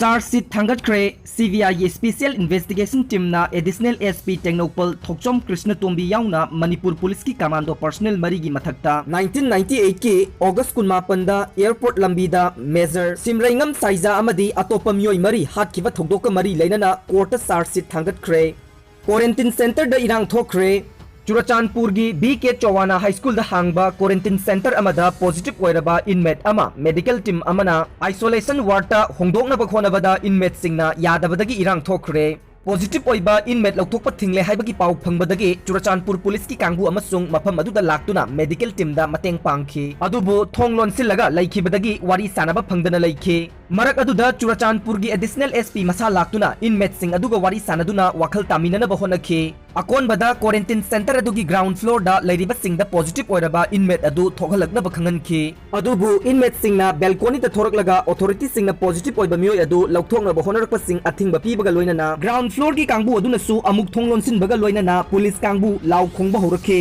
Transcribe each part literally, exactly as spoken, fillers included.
Charge sheet ꯊꯥꯡꯒꯠꯈ꯭ꯔꯦ꯫ CBIꯒꯤ Special Investigation Teamꯅ Additional SP Tengnoupal ꯊꯣꯛꯆꯣꯝ ꯀ꯭ꯔꯤꯁꯅꯇꯣꯝꯕꯤ ꯌꯥꯎꯅ ꯃꯅꯤꯄꯨꯔ ꯄꯨꯂꯤꯁꯀꯤ commando personnel ꯃꯔꯤꯒꯤ ꯃꯊꯛꯇ nineteen ninety eightꯀꯤ August ꯀꯨꯟꯃꯥꯄꯟꯗ airport ꯂꯝꯕꯤꯗ Major ꯁꯤꯝꯔꯩꯉꯝ ꯁꯥꯏꯖꯥ ꯑꯃꯗꯤ ꯑꯇꯣꯞꯄ ꯃꯤꯑꯣꯏ ꯃꯔꯤ ꯍꯥꯠꯈꯤꯕ ꯊꯧꯗꯣꯛꯀ ꯃꯔꯤ ꯂꯩꯅꯅ courtꯇ charge sheet ꯊꯥꯡꯒꯠꯈ꯭ꯔꯦ꯫ Quarantine centreꯗ ꯏꯔꯥꯡ ꯊꯣꯛꯈ꯭ꯔꯦ꯫ ꯆꯨꯔꯆꯥꯟꯄꯨꯔꯒꯤ ꯕꯤ ꯀꯦ ꯆꯧꯋꯥꯅꯥ High Schoolꯗ ꯍꯥꯡꯕ quarantine centre ꯑꯃꯗ positive ꯑꯣꯏꯔꯕ inmate ꯑꯃ medical team ꯑꯃꯅ isolation wardꯇ ꯍꯣꯡꯗꯣꯛꯅꯕ ꯍꯣꯠꯅꯕꯗ inmateꯁꯤꯡꯅ ꯌꯥꯗꯕꯗꯒꯤ ꯏꯔꯥꯡ ꯊꯣꯛꯈ꯭ꯔꯦ꯫ Positive ꯑꯣꯏꯕ inmate ꯂꯧꯊꯣꯛꯄ ꯊꯤꯡꯂꯦ ꯍꯥꯏꯕꯒꯤ ꯄꯥꯎ ꯐꯪꯕꯗꯒꯤ ꯆꯨꯔꯆꯥꯟꯄꯨꯔ ꯄꯨꯂꯤꯁꯀꯤ ꯀꯥꯡꯕꯨ ꯑꯃꯁꯨꯡ ꯃꯐꯝ ꯑꯗꯨꯗ ꯂꯥꯛꯇꯨꯅ medical teamꯗ ꯃꯇꯦꯡ ꯄꯥꯡꯈꯤ꯫ ꯑꯗꯨꯕꯨ ꯊꯣꯡ ꯂꯣꯟꯁꯤꯜꯂꯒ ꯂꯩꯈꯤꯕꯗꯒꯤ ꯋꯥꯔꯤ ꯁꯥꯅꯕ ꯐꯪꯗꯅ ꯂꯩꯈꯤ꯫ ꯃꯔꯛ ꯑꯗꯨꯗ ꯆꯨꯔꯆꯥꯟꯄꯨꯔꯒꯤ Additional SP ꯃꯁꯥ ꯂꯥꯛꯇꯨꯅ inmateꯁꯤꯡ ꯑꯗꯨꯒ ꯋꯥꯔꯤ ꯁꯥꯅꯗꯨꯅ ꯋꯥꯈꯜ ꯇꯥꯃꯤꯟꯅꯅꯕ ꯍꯣꯠꯅꯈꯤ꯫ ꯑꯀꯣꯟꯕꯗ quarantine centre ꯑꯗꯨꯒꯤ ground floorꯗ ꯂꯩꯔꯤꯕꯁꯤꯡꯗ positive ꯑꯣꯏꯔꯕ inmate ꯑꯗꯨ ꯊꯣꯛꯍꯜꯂꯛꯅꯕ ꯈꯪꯍꯟꯈꯤ꯫ ꯑꯗꯨꯕꯨ inmateꯁꯤꯡꯅ balconyꯗ ꯊꯣꯔꯛꯂꯒ authorityꯁꯤꯡꯅ positive ꯑꯣꯏꯕ ꯃꯤꯑꯣꯏ ꯑꯗꯨ ꯂꯧꯊꯣꯛꯅꯕ ꯍꯣꯠꯅꯔꯛꯄꯁꯤꯡ ꯑꯊꯤꯡꯕ ꯄꯤꯕꯒ ꯂꯣꯏꯅꯅ ground floorꯒꯤ ꯀꯥꯡꯕꯨ ꯑꯗꯨꯅꯁꯨ ꯑꯃꯨꯛ ꯊꯣꯡ ꯂꯣꯟꯁꯤꯟꯕꯒ ꯂꯣꯏꯅꯅ ꯄꯨꯂꯤꯁ ꯀꯥꯡꯕꯨ ꯂꯥꯎ ꯈꯣꯡꯕ ꯍꯧꯔꯛꯈꯤ꯫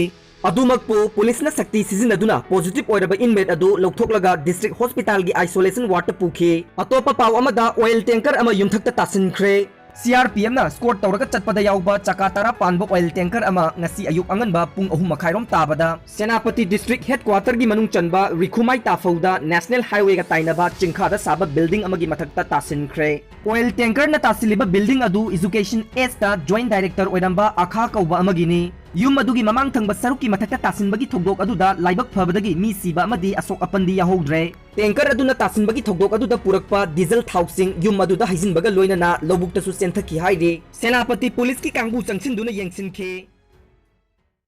ꯑꯗꯨꯃꯛꯄꯨ ꯄꯨꯂꯤꯁꯅ ꯁꯛꯇꯤ ꯁꯤꯖꯤꯟꯅꯗꯨꯅ positive ꯑꯣꯏꯔꯕ inmate ꯑꯗꯨ ꯂꯧꯊꯣꯛꯂꯒ district hospitalꯒꯤ isolation wardꯇ ꯄꯨꯈꯤ꯫ ꯑꯇꯣꯞꯄ ꯄꯥꯎ ꯑꯃꯗ oil tanker ꯑꯃ ꯌꯨꯝꯊꯛꯇ ꯇꯥꯁꯤꯟꯈ꯭ꯔꯦ꯫ CRPFꯅ escort ꯇꯧꯔꯒ ꯆꯠꯄꯗ ꯌꯥꯎꯕ ꯆꯀꯥ ꯇꯔꯥ ꯄꯥꯟꯕ oil tanker ꯑꯃ ꯉꯁꯤ ꯑꯌꯨꯛ ꯑꯉꯟꯕ ꯄꯨꯡ ꯑꯍꯨꯝ ꯃꯈꯥꯏꯔꯣꯝ ꯇꯥꯕꯗ ꯁꯦꯅꯥꯄꯇꯤ district headquarterꯒꯤ ꯃꯅꯨꯡ ꯆꯟꯕ ꯔꯤꯈꯨꯃꯥꯏ ꯇꯥꯐꯧꯗ national highwayꯒ ꯇꯥꯏꯅꯕ ꯆꯤꯡꯈꯥꯗ ꯁꯥꯕ building ꯑꯃꯒꯤ ꯃꯊꯛꯇ ꯇꯥꯁꯤꯟꯈ꯭ꯔꯦ꯫ Oil tankerꯅ ꯇꯥꯁꯤꯜꯂꯤꯕ building ꯑꯗꯨ Education Sꯇ joint director ꯑꯣꯏꯔꯝꯕ ꯑꯈꯥ ꯀꯧꯕ ꯑꯃꯒꯤꯅꯤ꯫ ꯌꯨꯝ ꯑꯗꯨꯒꯤ ꯃꯃꯥꯡ ꯊꯪꯕ ꯁꯔꯨꯛꯀꯤ ꯃꯊꯛꯇ ꯇꯥꯁꯤꯟꯕꯒꯤ ꯊꯧꯗꯣꯛ ꯑꯗꯨꯗ ꯂꯥꯏꯕꯛ ꯐꯕꯗꯒꯤ ꯃꯤ ꯁꯤꯕ ꯑꯃꯗꯤ ꯑꯁꯣꯛ ꯑꯄꯟꯗꯤ ꯌꯥꯎꯍꯧꯗ꯭ꯔꯦ꯫ Tanker ꯑꯗꯨꯅ ꯇꯥꯁꯤꯟꯕꯒꯤ ꯊꯧꯗꯣꯛ ꯑꯗꯨꯗ ꯄꯨꯔꯛꯄ diesel ꯊꯥꯎꯁꯤꯡ ꯌꯨꯝ ꯑꯗꯨꯗ ꯍꯩꯖꯤꯟꯕꯒ ꯂꯣꯏꯅꯅ ꯂꯧꯕꯨꯛꯇꯁꯨ ꯆꯦꯟꯊꯈꯤ ꯍꯥꯏꯔꯤ꯫ ꯁꯦꯅꯥꯄꯇꯤ ꯄꯨꯂꯤꯁꯀꯤ ꯀꯥꯡꯕꯨ ꯆꯪꯁꯤꯟꯗꯨꯅ ꯌꯦꯡꯁꯤꯟꯈꯤ꯫